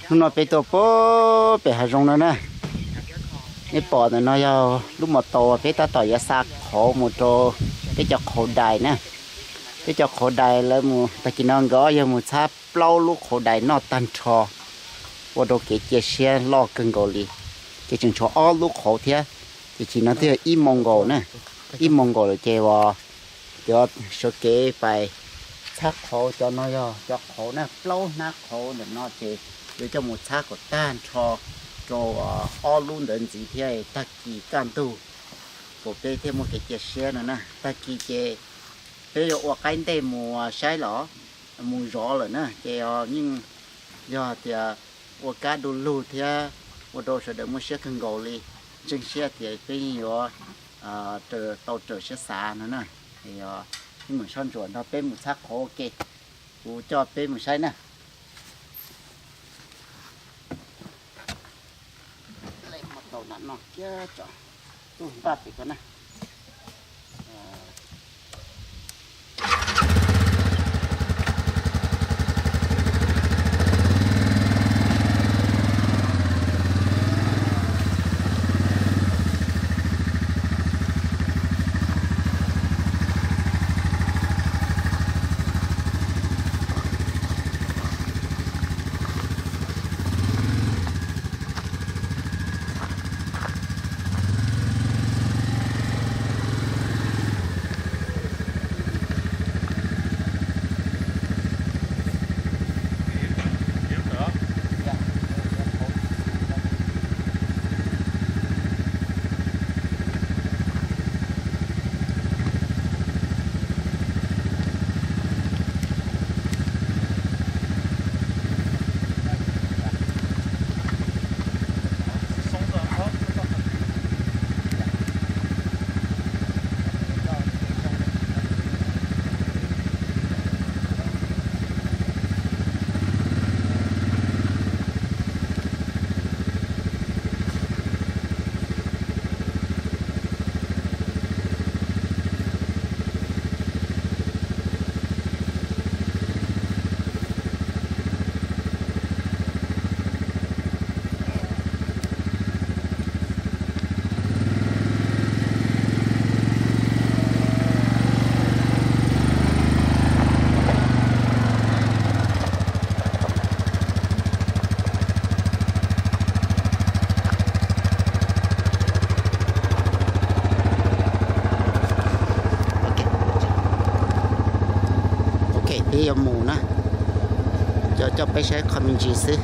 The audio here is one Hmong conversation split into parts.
Hnub no peb tuaj puag pem hav zoov no na. Nej pom ntawm no yog lub mos taus peb tab tom yuav xa qhauv mus rau peb cov qhauv dais na. Peb cov qhauv dais lawv mus tag kis no nkawd yog mus txhab plaub lub qhauv dais noj tag nrho, ua rau kev cia siab loj kawg nkaus li. Ces tseem tshuav ob lub qhauv thiab, ces chim no twb yog ib moos nkaus na, ib moos nkaus lawm ces uas yuav sawv kev pais txhab qhauv. Cov no yog cov qhauv na, plaub hnab qhauv ntawm no ces yuav coj mus txhab kom tag nrho rau ob lub ntawd ntxiv thiab tag kis kaj ntug, kom peb thiaj muaj kev cia siab no na. Tag kis ces peb yuav ua qaib ntej mus saib los mus zov lawm na, ces yeej yog tias ua kab du lug thiab ua rau sawv daws muaj siab kawg nkaus li. Ntseeg siab tias peb yeej yuav tau raws siab xav no na. Peb mus soj ntsuam nrog peb mus txhab qhauv ua ke, kuv coj peb mus saib na. Lem tau nram no kiag tso, tuaj npaj pem ko na. Ok, peb yuav mus na, coj peb saib qhov me ntsis xwb.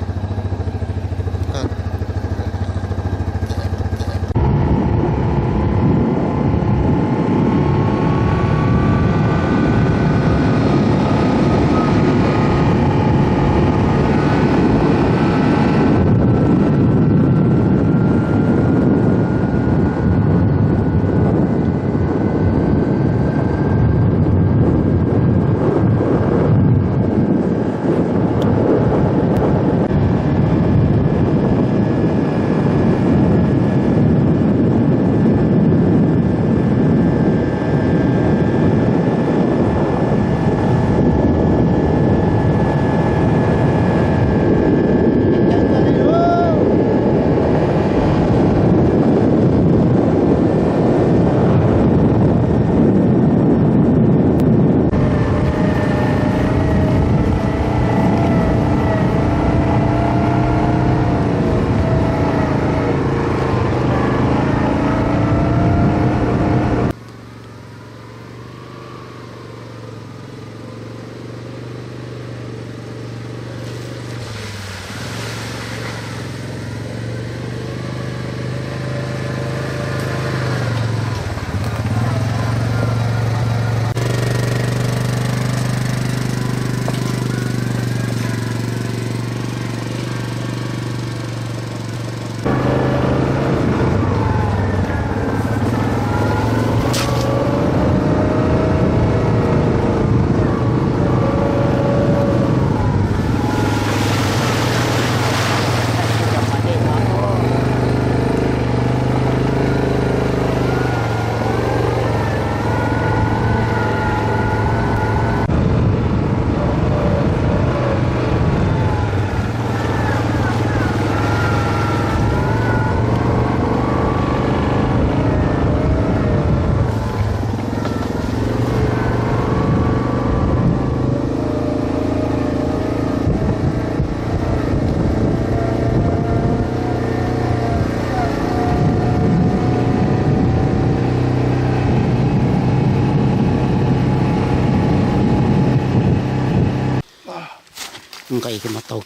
qe kiag mas tau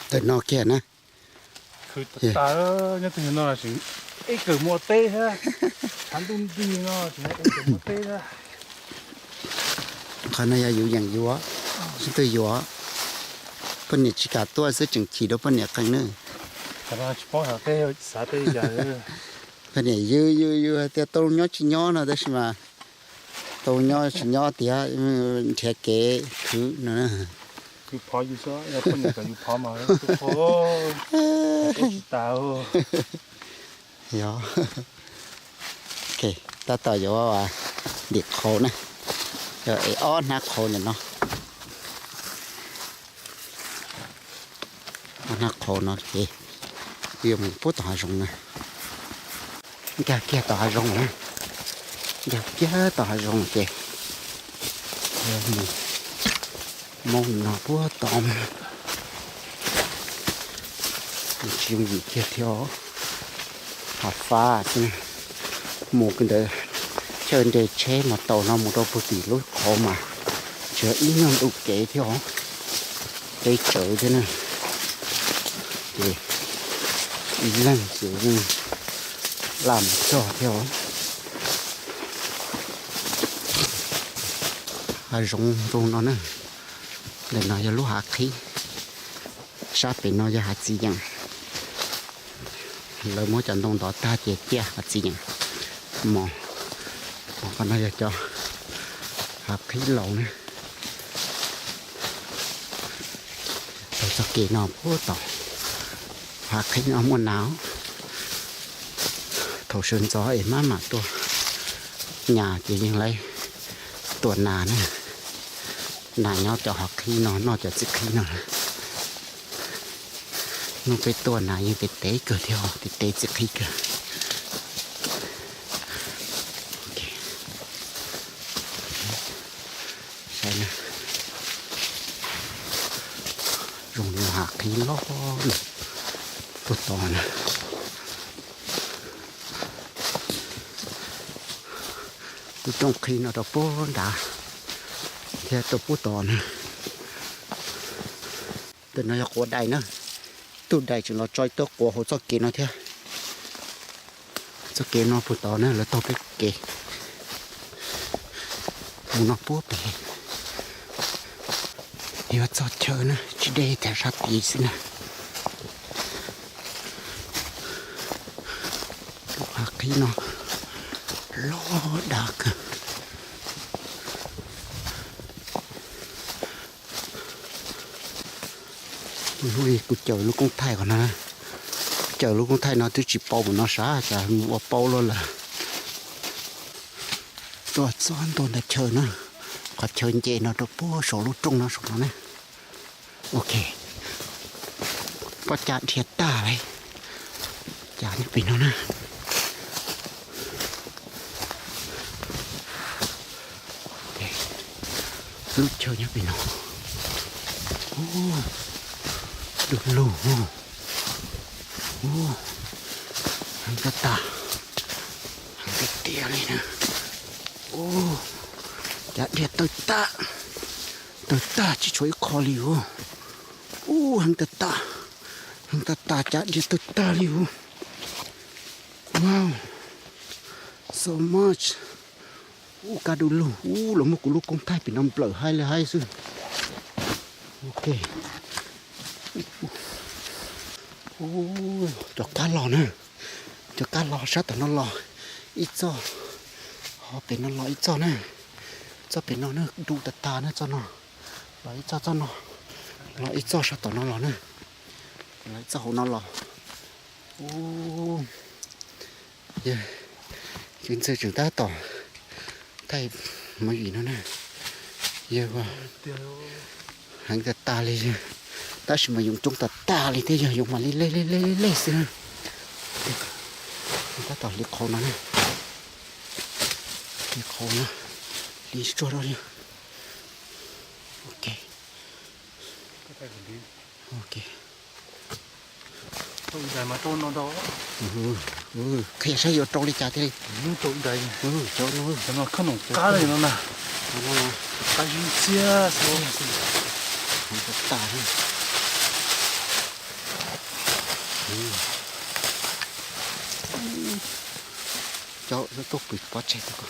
ntawm no kiag na. Khwv tas tas, nyob twg no tseem ib kawm muaj teb thiab. Tshav ntuj nrig no tseem ib kawm muaj teb thiab. Qhov no yog yus yeem yuav, sib tw yuav. Poj niam tsis kam tuaj xwb tseem chim rau poj niam qee na. Tsis paub xav teb, xav teb li cas. Poj niam yws yws yws hais tias tau nyob tsis nyob no tab sis mas tau nyob tsis nyob tiag, nrhiav kev khwv no. Yus phov yus xwb, yog poj niam kom yus phov mas tsis tas. Yog, tab tom yuav ntim qhauv na, yog es ob hnab qhauv ntawm no. Ob hnab qhauv no ces yuav mus puag tom hav zoov na. Nkag kiag tom hav zoov na, nkag kiag tom hav zoov ces yog mus, mus no puag tom. Tsis yooj yim kiag thiab, hav fab xwb. Mus ntawd chaw nres tsheb mas tau no mus rau puag tim lub qhov mas tsis yog ib nyuag ntu kev thiab os, peb tsawv thiab na. Ces ib leeg ces yeej laj mus txog thiab os. Hav zoov ntu no na, ntawm no yog lub hav qhib, sab pem no yog hav txiv yeem. Lawv muab cov ntoo ntov tag ces ciaj hav txiv yeem mos. Qhov no yog cov hav qhib laus na. Tau txoj kev no puag tom hav qhib no muaj nas. Thaum sawv ntxov es maj mam tuaj nyas ces yeej lawv tua nas na. Nas nyob cov hav qhib no, noj cov txiv qhib no. Hnub peb tuaj nas yeej tev tev kawg thiab, tev tev txiv qhib kawg. Saib na, zoo li hav qhib loj puag tod na. Lub rooj qhib no rau puag nrad thiab rau puag tod na. Ntawm no yog quav dais na. Tus dais tseem los tso ib tug quav hauv txoj kev no thiab. Txoj kev no puag tod na, lawv taug peb kev mus no puag pem. Yuav txog chaw na, tsis deb, tham sab tid xwb na. Lub hav qhib no loj dav kawg. Hnub kuv caum lub koob thaij qhov no, caum lub koob thaij no twb tsis paub mus no sav, cas mus ua paub luaj lawm. Tuaj txog ntua ntawm chaw na, qhov chaw nce no rau puag saum lub rooj no saum no na. Ok, pob cag dhia tag li. Cag nyob pem no na. Lub chaw nyob pem no. Du lug. Heev tag tag, heev tiag tiag li na. Cov dhia tawg tag, tawg tag tsis tshuav ib qho li os. Ub, heev tag tag, heev tag tag, cov dhia tawg tag li os. Wow, so much. Ub, kaj du lug. Ub, los muab kuv lub koob thaij pem no nplawm haib li haib xwb. Ok. Ub, cov kab los na, cov kab los sab tom no los ib txoj, ho pem no los ib txoj na, txoj pem no na, du tag tag na txoj no, los ib txoj txoj no, los ib txoj sab tom no los na, los ib txoj hauv no los. Ub, yawg, yawg ntxawg tseem tab tom thaij movie no na. Yawg, heev tag tag li yawg, tab sis mas yoov coob tag tag li thiab yawg, yoov mas li lej lej lej lej xwb na. Tab tom hliv qhauv no na, hliv qhauv no, hliv tsuag rau yawg. Ok. Ok. Qhia saib yuav rau li cas thiaj li. Cov no, cov no, qab zib txiab xwb. Heev tas tas li. Cov lub tuaj pw pov tseg tau ko.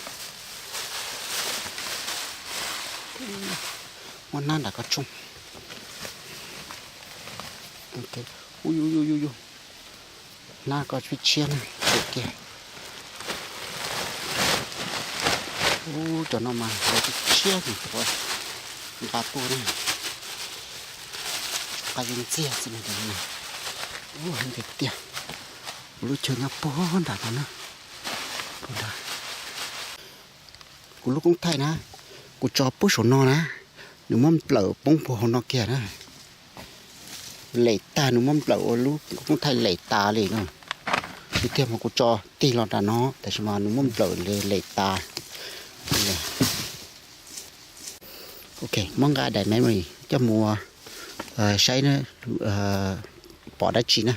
Muab hnab nram ko tsoo. Ub, yu yu yu yu. Hnab ko tshiab tshiab na, tus kiag. Ub, cov no mas cov tshiab tshiab nws puav nqa tuaj na. Nqa yeej ntxiag xwb na. Ub, heev tiag tiag. Kuv lub chaw nyob puag nram no na. Kuv lub koob thaij na, kuv tso pub saum no na, nws muab nplawm poob puag hauv no kiag na. Lem tag, nws muab nplawm ua lub koob thaij lem tas li no. Tiag tiag mas kuv tso tig los nram no, tab sis mas nws muab nplawm lem tas. Ok, muab nqa daim memory coj mus saib pom dab tsi na.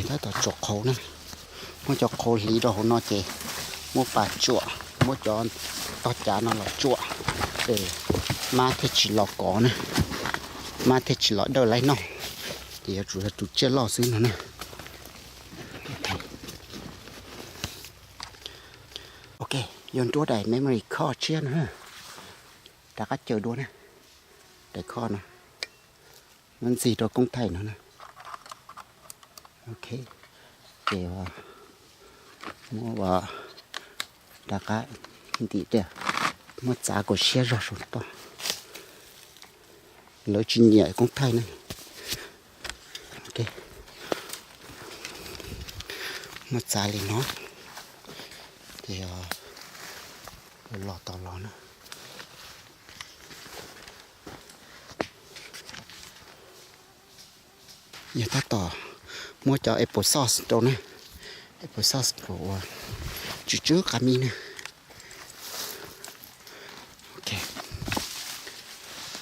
Tab tom tsuam qhauv na, muab cov qhauv hliv rau hauv no ces muab pas tsuam, muab cov tog cav no los tsuam, ces mab thiaj tsis los kov na, mab thiaj tsis los dawj laib noj, ces yuav tsum yog tus tsiaj loj xwb no na. Ok, yuav nruab daim memory card tshiab no, rov qab caw dua na, daim card no, muab ntxig rau koob thaij no na. Ok, ces muab rov qab ntim tiag, muab txav kom siab zog saum toj. Lawv tsis nyiam koob thaij ne. Muab txav li no, ces los tau los na. Yog tab tom muab cov apple sauce rau na, apple sauce kom ua tsw tsw qab mis na. Ok,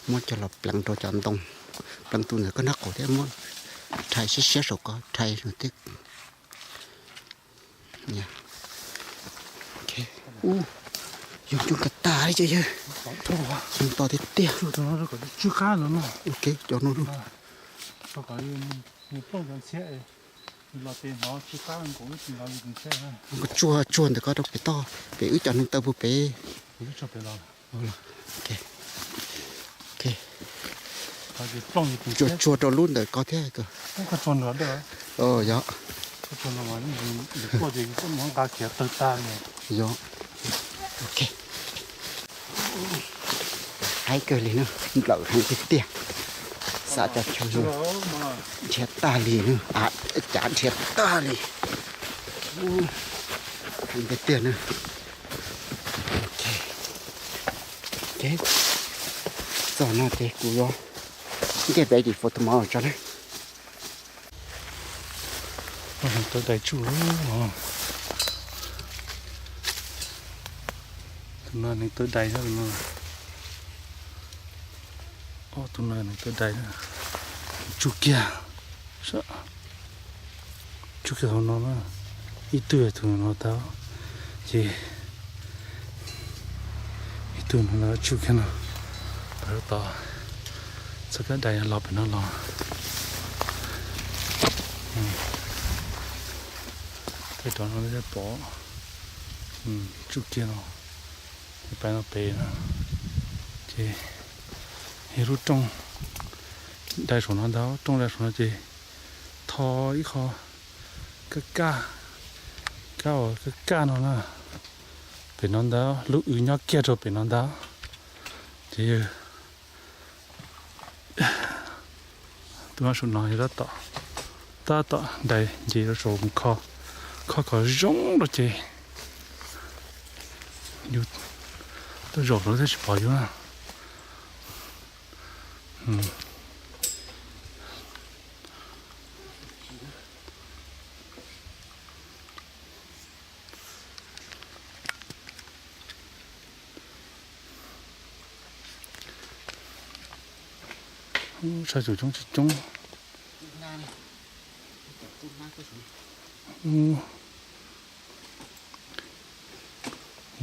muab coj los pleev rau cov ntoo, pleev tus ntawm koj nraub qaum thiab muab rhais siab siab saum ko, rhais no thiab. Ub, yog cua nkag tas li cov yawg. Xyoo to tiag tiag. Ok, cov no. Tsuag tsuag ntawm ko rau pem toj, pem wb cov hneev taw puag pem. Tsuag tsuag rau lub ntawm ko thiab. Yog. Yog. Ok. Haib kawg li na, nplawm heev tiag tiag. Xav cov chaw nrhiav tag li na, cav nrhiav tag li. Heev tiag tiag na. Ok, txog no ces kuv yuav get ready for tomorrow tso na. Neeg tawv dais tsuj. Tus no neeg tawv dais, tus no neeg tawv dais, tsuj kiag, tsuj kiag hauv no na. Ib tug tus no tau, ces ib tug no tsuj kiag no, tom txoj kab dais los pem no los. Tej rov no pom tsuj kiag no, pais no pem no, ces yog lub rooj dai saum no ntag, rooj dai saum no ces tho ib qho kab kaj, kab uas kab kaj no na, pem no ntag, lub w nyob kiag rau pem no ntag. Ces yog tus no saum no yog tab tom, tab tom dais nce rau saum mus kho, kho kom zoo rau ces yus tuaj zaum saum no thiaj tsis pom yus na. Ub, tshav cus coob tsis coob.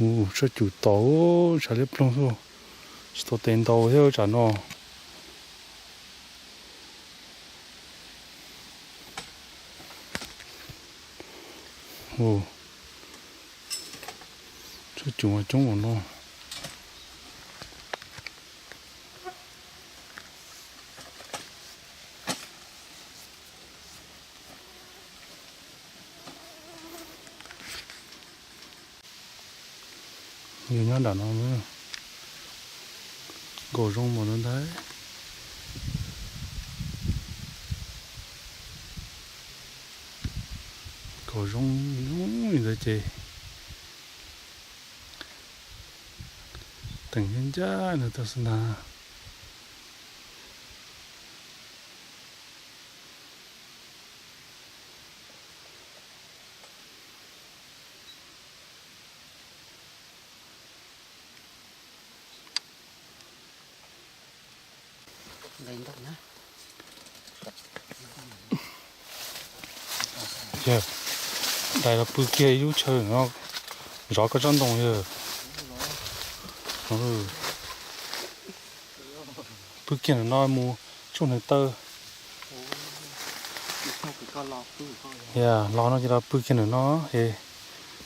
Ub, tshav cus tod, tshav liab ploog xwb. Tsis tau tes ntau thiab tsam no. Tshuaj cus mas coob ua no. Yog nyob nram no, nkaum zoo mus no ntag. Nkaum zoo li ntawd ces teem ncaj ncaj no tau xwb ntag. Yog dais los pw kiag ib lub chaw no, zov koj tsob ntoo yog. Pw kiag ntawm no mus tsuj hneev taw. Yog los no ces los pw kiag ntawm no es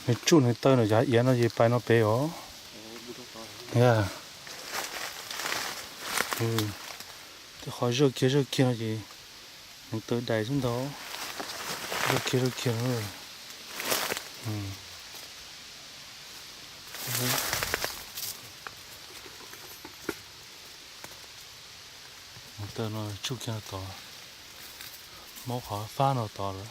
nws tsuj hneev taw ntawm cov iav no ces pais no pem os. Yog tej qhov zawj kiag zawj kiag no ces hneev taw dais xwb ntag. Zawj kiag zawj kiag. Hneev taw no tsuj kiag tod, maub qhov fab no tod lawm.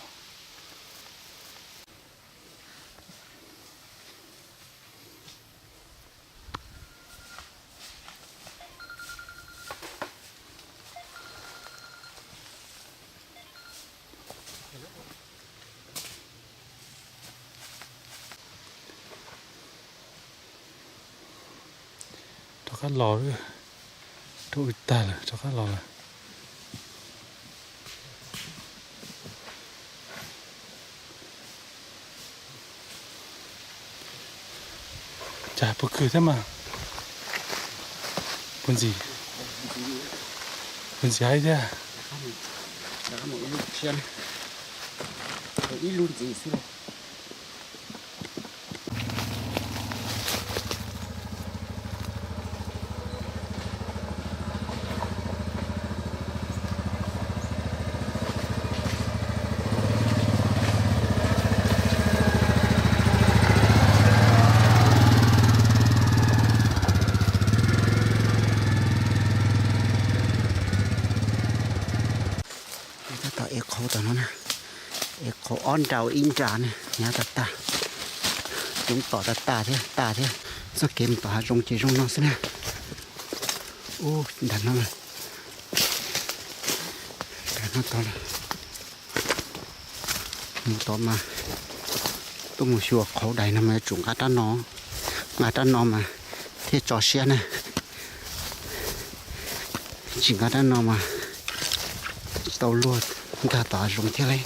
Rov qab los, rau wb tag lawm rov qab los lawm. Cas puas kawg thiab mas. Puas ntxim, puas ntxim haib thiab. Ib lub ntxiv xwb. Tab tom ev qhauv tom no na, ev qhauv ob nra ua ib nra ne, hnyav tag tag, coob tom tag tag thiab tag thiab. Txoj kev mus tom hav zoov ces zoo no xwb na. Ub, nram no, nram no tod lawm. Mus tod mas tuaj mus xyuas qhauv dais no mas yuav tsum nqa rab no, nqa rab no mas thiaj tso siab na. Tsis nqa rab no mas tsis tau luag nkag tom hav zoov thiab li.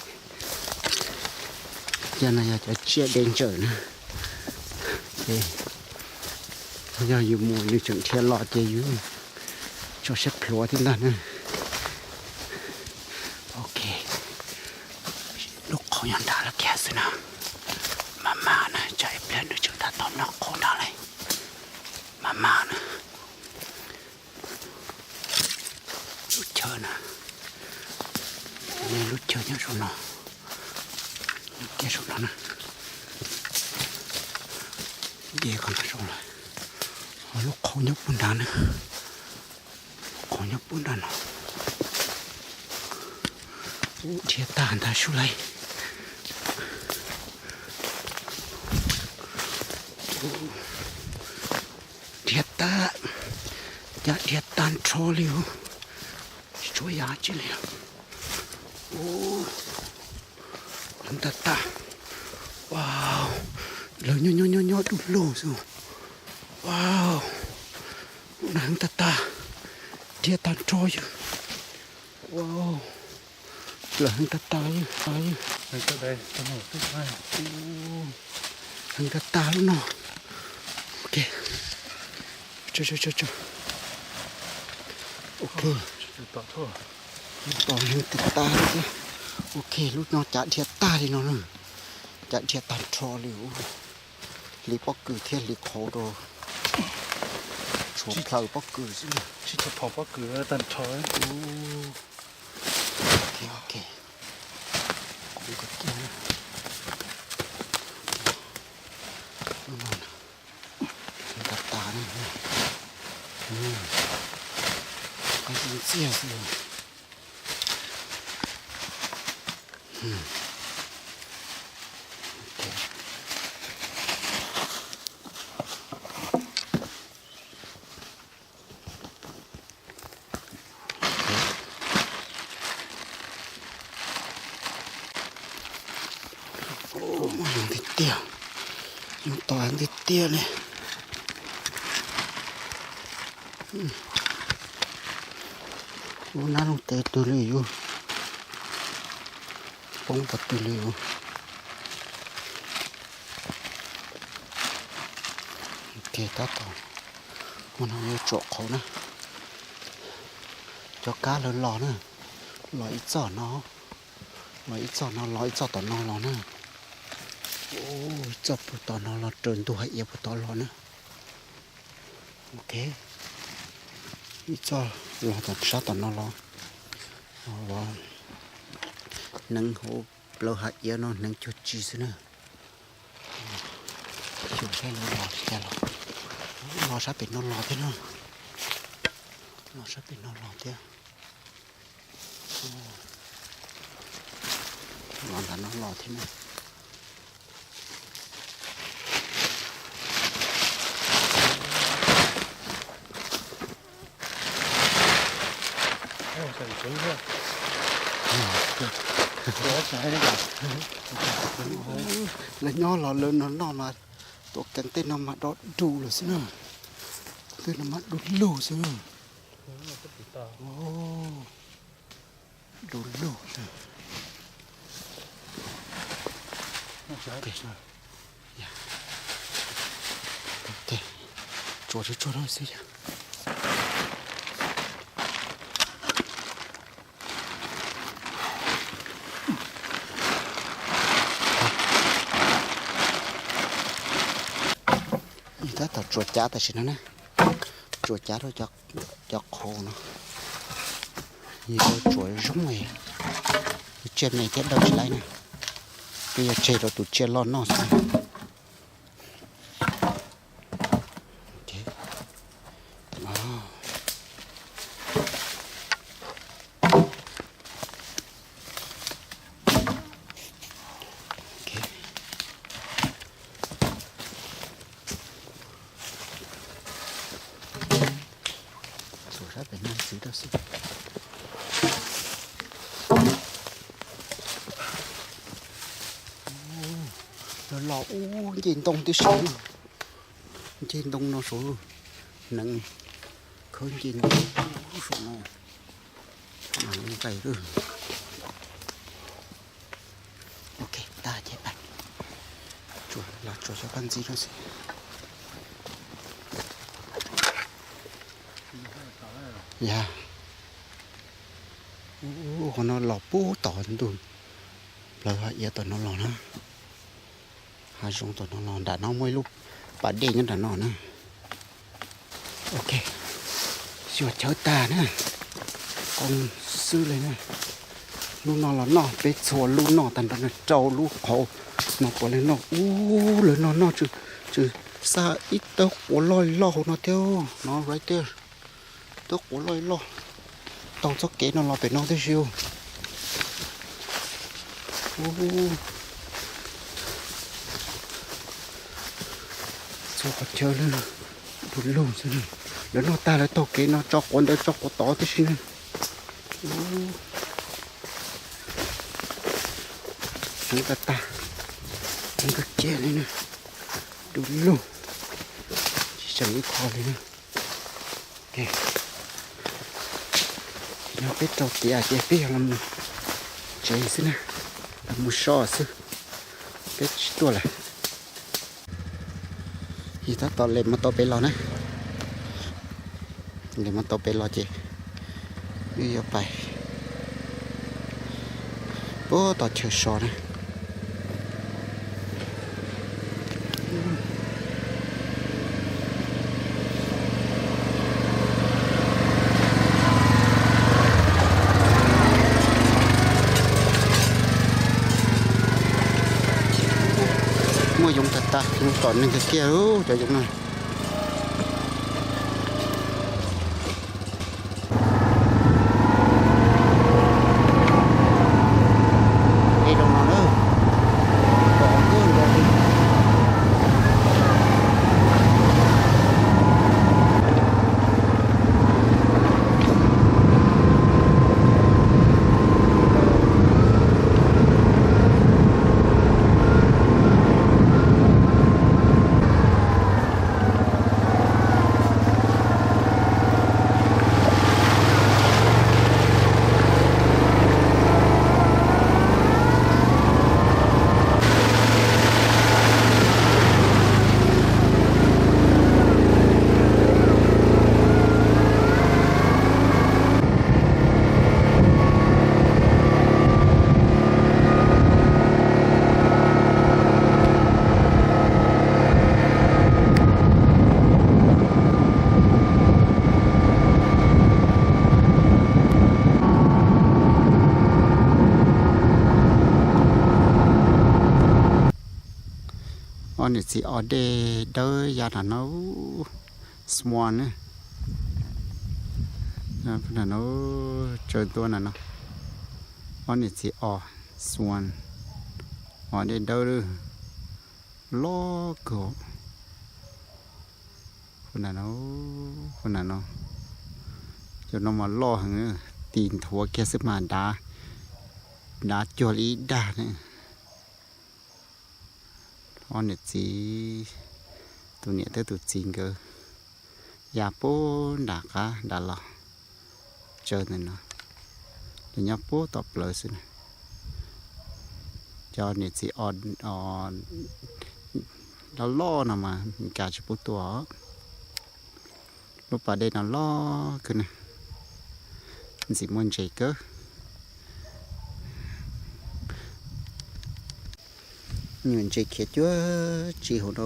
Cov no yog cov tsiaj dej ntsawm na. Ces yog yus mus nws tseem dhia los ces yus tso siab plhuav thiab ntag na. Ok, lub qhauv nyob nrad lawm kiag xwb na. Maj mam na, tsam ib pliag nws tseem tab tom noj qhauv nrad li. Maj mam na. Lub chaw na, lub chaw nyob saum no, nyob kiag saum no na. Nce kom no zoo lawm. Lub qhauv nyob puag nrad na, lub qhauv nyob puag nrad no. Ub, dhia tag ntag sub lawm. Dhia tag, cas dhia tag nrho li os. Tsis tshuav yam tsi li. Ub, heev tag tag. Wow, lawv nyob nyob nyob nyob du lug xwb. Wow, lub no heev tag tag, dhia tag nrho yawg. Wow, lawv heev tag tag yawg, tag yawg. Heev tag tag lub no. Ok, tso tso tso tso. Ok, tos neeg tag tag li thiab. Ok, lub no cav dhia tag li no na. Cav dhia tag nrho li. Hliv pob kws thiab hliv qhauv rau, tshuav plhaws pob kws xwb. Tsis tau phom pob kws tag nrho. Ok, ok. Qhov kiag, lub no tas tas na. Qab ntxiag xwb. Muaj zoo tiag tiag, muaj to tiag tiag li. Lub nab lub tes twg li yus, poob pov twg li yus. Ok, tab tom, hmo no yuav tsuam qhauv na. Cov kab lawv los na, los ib txoj no, los ib txoj no, los ib txoj tom no los na. Ib txoj puag tom no los raws ntug hav iav puag tod los na. Ok, ib txoj los tom sab tom no los, los hneev hauv plawv hav iav no hneev cuag tsi xwb na. Xyuas saib lawv los li cas los. Los sab pem no los thiab na. Los sab pem no los thiab. Los nram no los thiab na. Lawv nyob los lawv no noj mas, tuam kees tej no mas dob du lawm xwb na. Tej no mas du lug xwb na. Du lug. Tsuas tsuag tsuag xwb yog. Tab tom tsuas cav tam sim no na, tsuas cav rau cov qhauv no. Yog tsuas zoo, tsiaj me thiab dawb tsis laib na, peb yuav tseg rau tus tsiaj loj noj xwb. Tsuas sab pem no xwb rau xwb. Los los ub nce ntoo tib si, nce ntoo no saud, hneev khawb nce ntoo saum no, nqaim lawm. Ok, tag ces pais, los tsuas xyov kab ntxiv no xwb. Yog, ub, qhov no los puag tom ntug plawv hav iav tom no los na. Hav zoov tom no los, nram no muaj ib lub pas dej nyob nram no na. Ok, xyuas chawv tag na, qoo xwb li na. Lub no los noj, peb txhua lub noj tag nrho no, rau lub qhauv no puav leej noj. Ub, lawv no noj, tseem xa ib tawb quav loj loj hauv no thiab no, right there. Tawb quav loj loj, taug txoj kev no los pem no tib si. Txhua qhov chaw li, du lug xwb. Lawv noj tag lawv taug kev no tso quav ntawd tso quav tod tib si na. Heev tag tag, heev kawg kiag li na, du lug, tsis tseem ib qho li na. Yog peb rau tiav ces peb yog los mus tsev xwb na, los mus so xwb, peb tsis tuaj lawm. Yog tab tom lem mus tau pem los na, lem mus tau pem los ces Wb yuav pais puag tom chaw so na. Muaj yoov tag tag, yoov tom neeg kawg kiag cov yoov no. Ob niam txiv o dej dawb ya nram no, Swan na. Nram no, tsaws ntua nram no. Ob niam txiv o, Swan, o dej dawb loj kawg. Hu nram no, hu nram no, cov no mas loj heev, tis nthuav kiag xwb mas dav, dav cuag li ib dag ne. Ob niam txiv, tus niam thiab tus txiv nkawd ya puag nram qab nram los tsaws ntawm no, lawv nyob puag tom plawv xwb na. Cov niam txiv o loj loj no mas Meskas tsis pub tua. Lub pas dej no loj kawg na, ntxim muaj ntses kawg. Nyuam ntses khiav cuag tsi hauv no.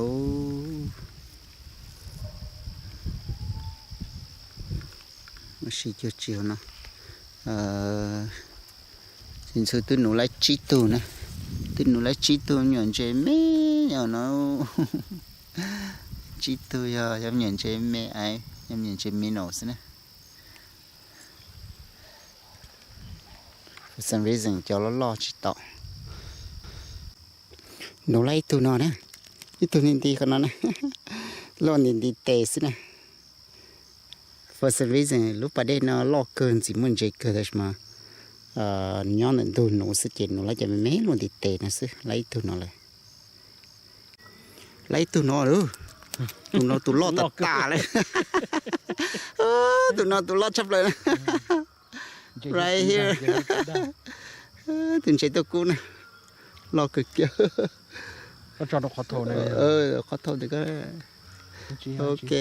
Ua si cuag tsi hauv no. Tsis ntxhw twb nuv laib tsib tug na. Twb nuv laib tsib tug nyuam ntses me no. Tsib tug yog, yog nyuam ntses me, yog nyuam ntses me no xwb na. For some reason cov loj loj tsis tau. Nuv laib ib tug no na, ib tug nti nti qhov no na, loj nti nti tes xwb na. For some reason lub pas dej no loj kawg, ntxim muaj ntses kawg tab sis mas nyob ntawm ntug nuv xwb ces nuv laib cov me me luaj nti tes no xwb, laib ib tug no lawm. Laib ib tug no lawm, tus no tus loj tas tas lawm. Tus no tus loj tshaj plaws na. Right here. Tus ntses tuaj kub na, loj kawg kiag. Qhov thau ntawd, ok.